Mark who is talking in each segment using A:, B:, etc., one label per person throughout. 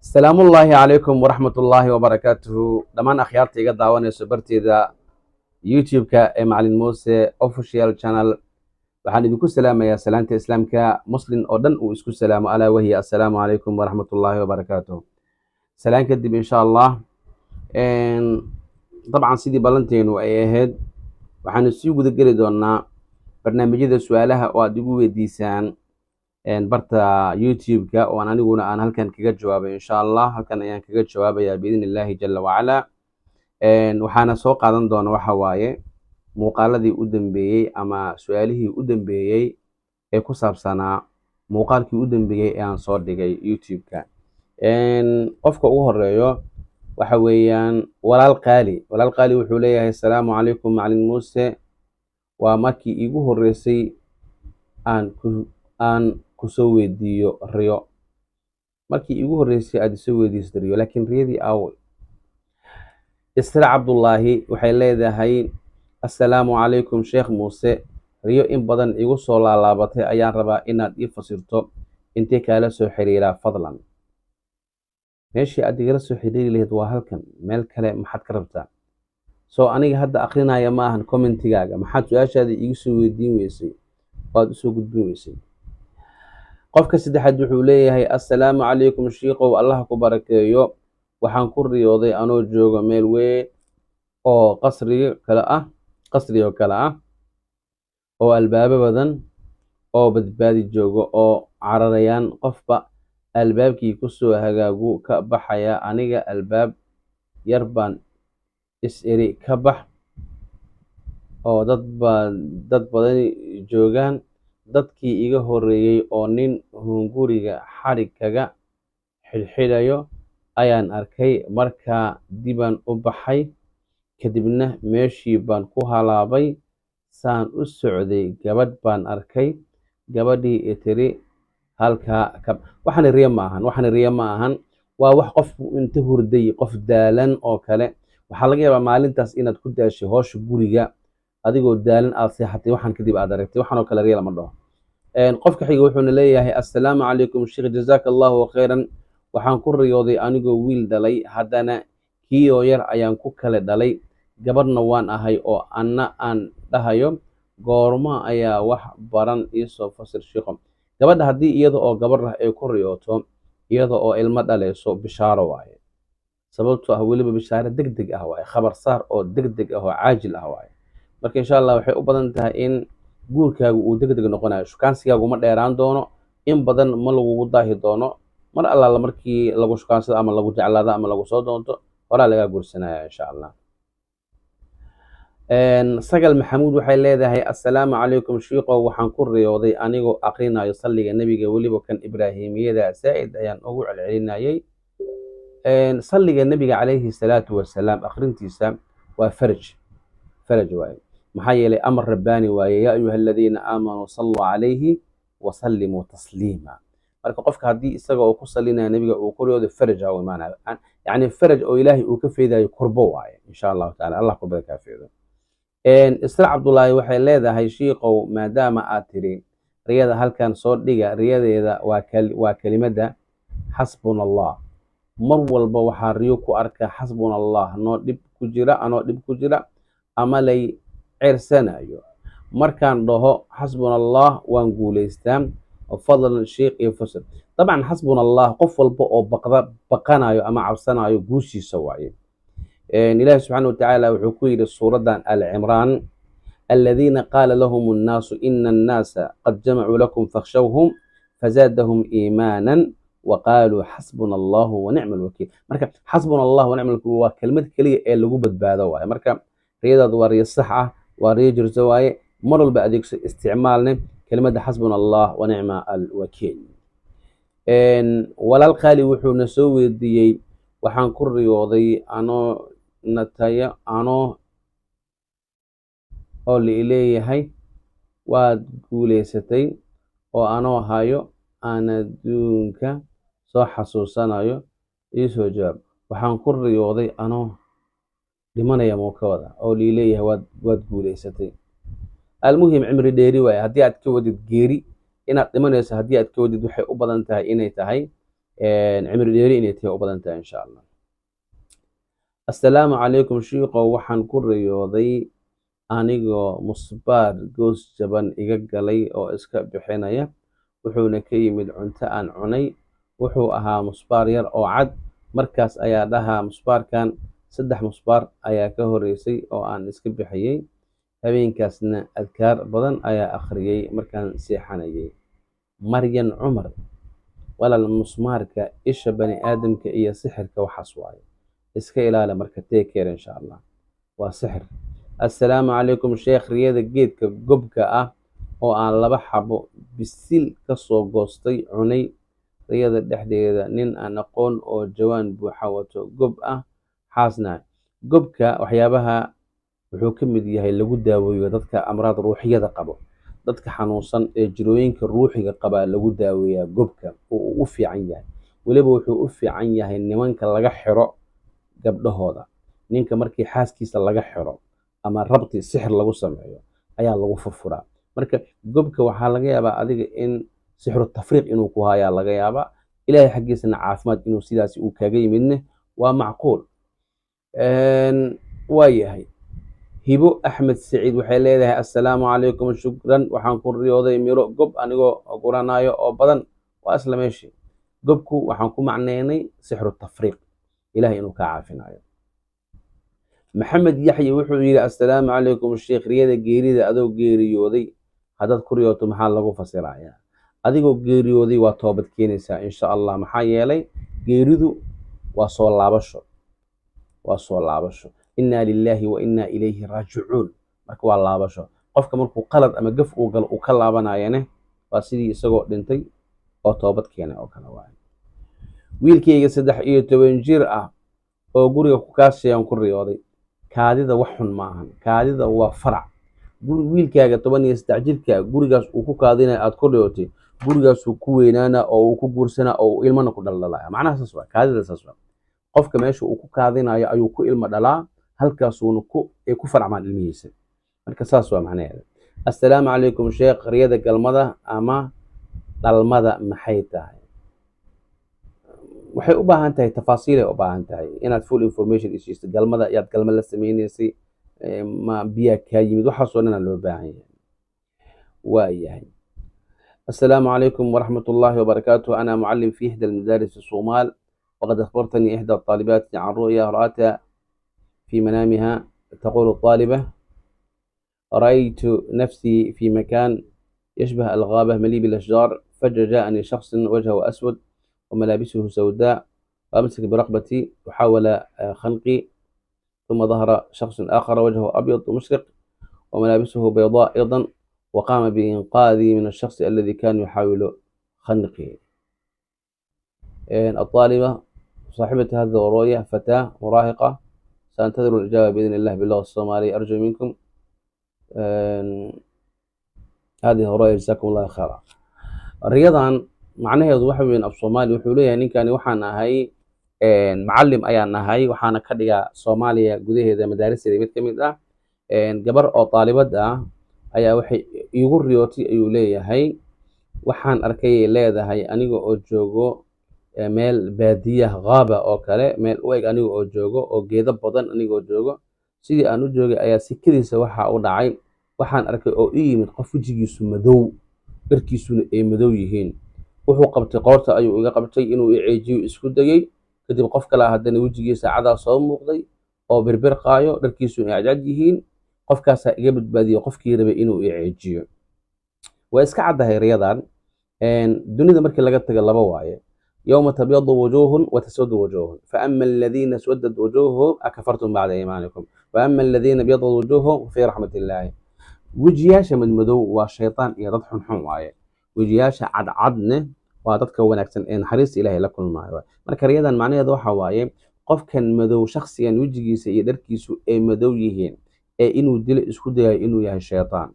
A: Salaamullaahi calaykum waraxmatullaahi wabarakaatuhu. Dhammaan akhyaarta iga daawanayso barteeda YouTube-ka ee Macalin Muuse Official Channel, waxaan idinku salaamayaa salaanta Islaamka, Muslim oo dhan uu isku salaamo, alaa wahiya assalaamu calaykum waraxmatullaahi wabarakaatuhu. Salaan kadib, insha Allah, dabcan sidii ballanteenu ay ahayd, waxaanu sii guda geli doonaa barnaamijyada su-aalaha oo aad igu weydiisaan barta YouTube-ka, oo aan aniguna aan halkan kaga jawaabay. Insha Allah halkan ayaan kaga jawaabayaa biidni Illaahi jala wacalaa. Waxaana soo qaadan doona waxa waaye muuqaaladii u dambeeyey ama su-aalihii u dambeeyey ee ku saabsanaa muuqaalkii u dambeeyey ee aan soo dhigay YouTube-ka. Qofka ugu horeeyo waxa weeyaan Walaal Qaali. Walaal Qaali wuxuu leeyahay: "Asalaamu calaykum Macalin Muuse, waa markii iigu horreysay aan kusoo weydiiyo riyo." Markii iigu horreysay aad isoo weydiisto riyo, laakiin riyadii aawey? Isra Cabdullaahi waxay leedahay: "Assalaamu calaykum Sheekh Muuse, riyo in badan igu soo laalaabatay ayaan rabaa inaad ii fasirto. Intee kaala soo xiriiraa fadlan?" Meeshii aad igala soo xiriiri lahayd waa halkan, meel kale maxaad ka rabtaa? Soo aniga hadda akrinaya ma ahan commentigaaga. Maxaad su-aashaada iigu soo weydiin weysay oo aad usoo gudbin weysay? Qofka saddexaad wuxuu leeyahay: "Assalaamu calaykum shiikow, Allah ku barakeeyo. Waxaan ku riyooday anoo joogo meel weyn oo qasriga kale ah, qasri oo kale ah, oo albaabo badan oo badbaadi joogo oo cararayaan. Qofba albaabkii kusoo hagaagu ka baxaya. Aniga albaab yar baan is iri ka bax, oo dad baa dad badani joogaan. Dadkii iga horreeyay oo nin hunguriga xadhig kaga xidhxidhayo ayaan arkay. Markaa dibaan u baxay, kadibna meeshii baan ku halaabay. Saan u socday gabadh baan arkay. Gabadhii i tiri halkaa ka." Waxani riyo ma ahan, waxani riyo ma ahan. Waa wax qof inta hurday, qof daalan oo kale. Waxaa laga yaabaa maalintaas inaad ku daashay howsha guriga, adigoo daalan aad seexatay, waxaan kadib aad aragtay. Waxaan oo kale riyo lama dhaho. Qofka xiga wuxuuna leeyahay: "Assalaamu calaykum sheekh, jazaaka Allahu khayran. Waxaan ku riyooday anigoo wiil dhalay, haddana kiiyoo yar ayaan ku kale dhalay. Gabadhna waan ahay, oo anna aan dhahayo goorma ayaa wax baran? Iisoo fasir shiikho." Gabadha haddii iyada oo gabar ah ay ku riyooto iyada oo ilmo dhalayso, bishaaro waaye, sababtoo ah weliba bishaaro deg deg ah waaye, khabar saar oo deg deg ah oo caajil ah waaye. Marka insha Allah waxay u badan tahay in guurkaagu uu deg deg noqonayo. Shukaansigaagu ma dheeraan doono, in badan ma lagugu daahi doono. Mar allaala markii lagu shukaansado ama lagu jeclaado ama lagu soo doonto, horaa lagaa guursanaya insha Allah. Sagal Maxamuud waxay leedahay: "Assalaamu calaykum shiikow, waxaan ku riyooday anigoo aqrinayo salliga Nebiga, weliba kan Ibraahimiyada zaa'id ayaan ugu celcelinayay." Salliga Nebiga calayhi salaatu wasalaam aqrintiisa waa faraj, faraj waaye. Maxaa yeelay amar rabbaani waaye: "Yaa ayuha aladiina aamanuu salluu calayhi wasallimuu tasliima." Marka qofka haddii isaga oo ku salinaya Nebiga uu ku riyoodo, faraj aa u imaanaya, yacni faraj oo Ilaahay uu ka feedayo kurbo waaye insha Allahu tacala. Allah kurbada kaa feedo. Isra Cabdullaahi waxay leedahay: "Shiikow, maadaama aad tiri riyada halkan soo dhiga, riyadeeda waa kelimadda xasbuna Allah. Mar walba waxaa riyo ku arkaa xasbuna Allah noo dhib ku jira, anoo dhib ku jira ama lay cersanayo. Markaan dhaho xasbuna Allah waan guulaystaa. Fadlan sheikh iyo fasir." Dabcan xasbuna Allah qof walba oo baqda, baqanayo ama cabsanayo, guushiisa waaye. Ilaahi subxaana watacaala wuxuu ku yidhi suuraddan Alcimraan: "Aladiina qaala lahum annaasu ina annaasa qad jamacuu lakum fakhshawhum fazaadahum iimaanan waqaaluu xasbuna Allahu wanicma alwakiil." Marka xasbuna Allah wanicma alwakiil waa kelmad keliya ee lagu badbaado waaye. Marka riyadaadu waa riyo sax ah, waa riyo jirto waaye. Mar walba adeegso, isticmaalne kelimadda xasbuna Allah wanicma alwakiil. Walaal Qaali wuxuuna soo weydiiyey: "Waxaan ku riyooday anoo nataya, anoo oo la ileeyahay waad guuleysatay, oo anoo hayo aan adduunka soo xasuusanayo. Iisoo jawaab." Waxaan ku riyooday anoo dhimanaya muu ka wada, oo liileeyahay waad guuleysatay? Almuhim, cimri dheeri waaye. Haddii aad ka wadid geeri, inaad dhimanayso haddii aad ka wadid, waxay u badan tahay inay tahay Cimri dheeri inay tahay u badan tahay, insha Allah. Assalaamu calaykum shiiqow, waxaan ku riyooday anigoo musbaar goos jaban iga galay oo iska bixinaya, wuxuuna ka yimid cunto aan cunay. Wuxuu ahaa musbaar yar oo cad. Markaas ayaa dhahaa musbaarkan, 3 musbaar ayaa ka horeysay oo aan iska bixiyey. Habeenkaasna adkaar badan ayaa akhriyey markaan seexanayay. Maryan Cumar, walaal, musmaarka isha bani aadamka iyo sixirka waxaas waaye, iska ilaali. Marka take care, insha Allah, waa sixir. Assalaamu calaykum sheekh, riyada geedka gobka ah oo aan laba xabo bisil ka soo goostay cunay. Riyada dhexdeeda nin aan aqoon oo jawaan buuxa wato gob ah xaasna. Gobka waxyaabaha wuxuu ka mid yahay lagu daaweeyo dadka amraad ruuxiyada qabo, dadka xanuunsan ee jirooyinka ruuxiga qabaa lagu daaweeyaa gobka oo uu u fiican yahay. Weliba wuxuu u fiican yahay nimanka laga xiro gabdhahooda. Ninka markii xaaskiisa laga xiro ama rabti sixir lagu sameeyo ayaa lagu furfuraa. Marka gobka waxaa laga yaabaa adiga in sixru tafriiq inuu ku hayaa laga yaabaa, Ilaahay xaggiisana caafimaad inuu sidaasi uu kaaga yimidne waa macquul. Waa yahay. Hibo Axmed Saciid waxay leedahay: assalaamu calaykum, shukran. Waxaan ku riyooday miro gob anigoo guranayo oo badan. Waa isla meeshii. Gobku waxaan ku macneynay sixru tafriiq, Ilahay inuu kaa caafinayo. Maxamed Yaxye wuxuu yidhi: assalaamu calaykum sheekh, riyada geerida adoo geeriyooday haddaad ku riyooto maxaa lagu fasirayaa? Adigoo geeriyooday waa toobad keenaysaa, insha Allah. Maxaa yeelay geeridu waa soo laabasho, waa soo laabasho. Inna lilaahi wa inna ilayhi raajicuun. Marka waa laabasho. Qofka markuu qalad ama gaf uu galo uu ka laabanayane, waa sidii isagoo dhintay oo toobad keenay oo kale waay. Wiilkayga 13 jir ah oo guriga ku kaashayaan ku riyooday. Kaadida wax xun ma ahan, kaadida waa farac. Guri wiilkaaga 13 jirka gurigaas uu ku kaadinaya aad ku riyootay, gurigaasuu ku weynaana oo uu ku guursanaa oo uu ilmana ku dhaldhalaya. Macnaha saas waa kaadida, saas waa. Qofka meesha uu ku kaadinayo ayuu ku ilmo dhalaa, halkaasuuna ku ay ku faracmaan ilmihiisa. Marka saas waa macnaheeda. Assalaamu calaykum sheekh, riyada galmada ama dhalmada maxay tahay? Waxay u baahan tahay tafaasiilay u baahan tahay inaad full information isiisto. Galmada yaad galma la sameynaysay, ma biyaa kaa yimid? Waxaasoo dhan aa loo baahan yahay. Waa yahay. السلام عليكم ورحمة الله وبركاته. أنا معلم في إحدى المدارس في الصومال، وقد أخبرتني إحدى الطالبات عن رؤيا رأتها في منامها. تقول الطالبة: رأيت نفسي في مكان يشبه الغابة مليء بالأشجار، فجأة جاءني شخص وجهه أسود وملابسه سوداء وأمسك برقبتي وحاول خنقي، ثم ظهر شخص آخر وجهه أبيض ومشرق وملابسه بيضاء أيضا، وقام بإنقاذي من الشخص الذي كان يحاول خنقي. الطالبة صاحبة هذه الرؤية فتاة مراهقة. سأنتظر الإجابة بإذن الله باللغة الصومالية، أرجو منكم هذه الرؤية، جزاكم الله خيرا. Riyadan macnaheedu waxa weyn af Soomaali wuxuu leeyahay ninkani: waxaan ahay macallim ayaan ahay, waxaana ka dhigaa Soomaaliya gudaheeda madaaristeeda mid ka mid ah. Gabar oo taalibad ah ayaa waxay iigu riyootay, ayuu leeyahay, waxaan arkayay leedahay aniga oo joogo meel baadiyah, ghaaba oo kale meel u eg, aniga oo joogo oo geedo badan. Anigoo joogo sidii aan u joogay ayaa sikadiisa waxa u dhacay, waxaan arkay oo ii yimid qof wejigiisu madow, dharkiisuna ay madow yihiin. Wuxuu qabtay qoorta ayuu iga qabtay, inuu i ceejiyo isku dayey. Kadib qof kale haddana wejigiisa cadaa soo muuqday oo birbirqaayo, dharkiisuna ay cadcad yihiin. Qofkaasaa iga badbaadiyey qofkii rabay inuu i ceejiyo. Waa iska caddahay riyadan. Dunida markii laga tago laba waaye: يوم تبيض وجوه وتسود وجوه، فأما الذين اسودت وجوههم أكفرتم بعد إيمانكم، وأما الذين ابيضت وجوههم في رحمة الله. Wejiyaasha madmadow waa shaytaan iyo dad xunxun waaye, wejiyaasha cadcadne waa dadka wanaagsan ee naxariista Ilaahay la kulmaayo. Marka riyadan macnaheedu waxa waaye qofkan madow, shakhsigan wejigiisa iyo dharkiisu ay madow yihiin ee inuu dilo isku dayayo inuu yahay shaytaan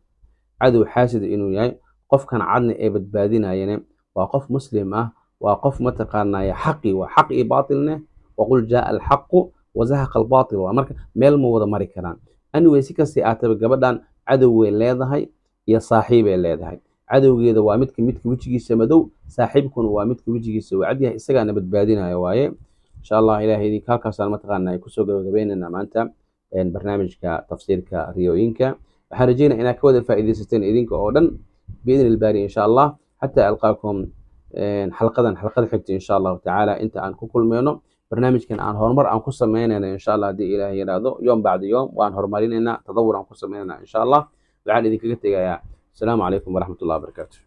A: cadow xaasida inuu yahay. Qofkan cadna ee badbaadinayana waa qof muslim ah, waa qof mataqaanaya xaqi. Waa xaq iyo baatilne, وقل جاء الحق وزهق الباطل waa. Marka meel ma wada mari karaan. Anyway, si kastay aataba gabadhan cadow way leedahay iyo saaxiibay leedahay. Cadowgeeda waa midka wejigiisa madow, saaxiibkuna waa midka wejigiisa uu cadyahay, isagaana badbaadinaya waaye, insha Allah. Ilahay idinka halkaasaan mataqaana ay kusoo gabagabeynayna maanta barnaamijka tafsiirka riyooyinka. Waxaan rajeynaya inaad ka wada faa'iidaysateen idinka oo dhan, biidni Ilbaari, insha Allah. Xataa alqaakum xalqadan xalqada xigta, insha Allahu tacaala, inta aan ku kulmeyno barnaamijkan aan horumar aan ku sameynayno, insha Allah, haddii Ilaahay yidhaahdo, yoom bacda yoom waan horumarinaynaa, tadawur aan ku sameynayna, insha Allah. Waxaan idinkaga tegayaa asalaamu calaykum waraxmat ullahi wabarakaatu.